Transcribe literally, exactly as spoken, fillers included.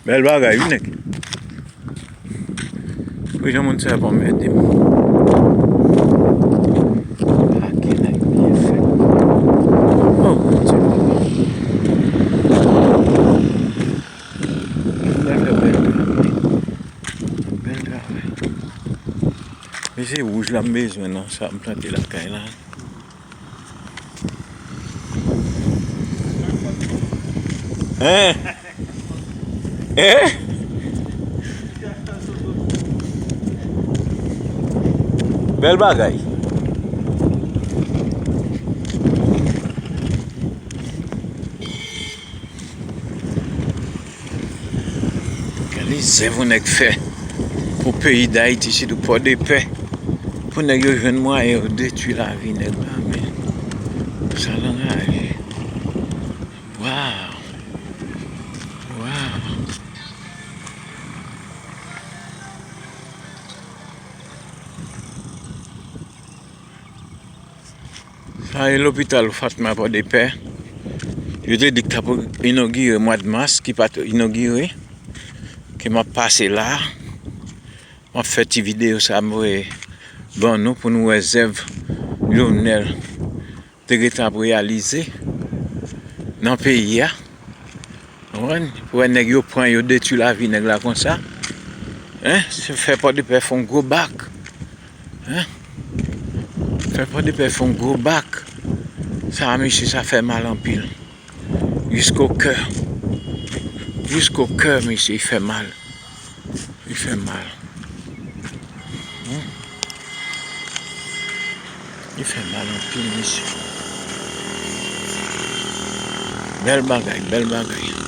Bèl bagay, wi, nèg. Wi, jan moun sa ap anmède m. Pake nèg byen fèt. Oh, Bondye. Nèg fè bèl travay. Bèl travay. Men se wouj la m bezwen nan sa m plante lakay la. Hein? Hein? Bèl bagay. Gade zèv yon nèg fè pou peyi Dayiti, sitou Pòdepè. Pou nèg yo jwenn mwayen yo detwi lavi nèg la, men sa l anraje. Waw! Waw! Sa e lopital Fatma Pòdepè. Yo te di k t ap inogire mwa d mas, ki pa t inogire. Ke m ap pase la. M ap fè ti videyo sa m voye ban nou pou nou wè zèv Jovenel te gentan ap reyalize nan peyi a. Konprann? Pou wè nèg yo pran yo detwi lavi nèg la konsa. Hein? Se fè Pòdepè fè yon gwo bak. Hein? Fè Pòdepè fè yon gwo bak. Sa a, mesye, sa fè mal anpil. Jisko kè. Jisko kè, mesye, li fè mal. Li fè mal. Hmm. Li fè mal anpil, mesye. Bèl bagay, bèl bagay.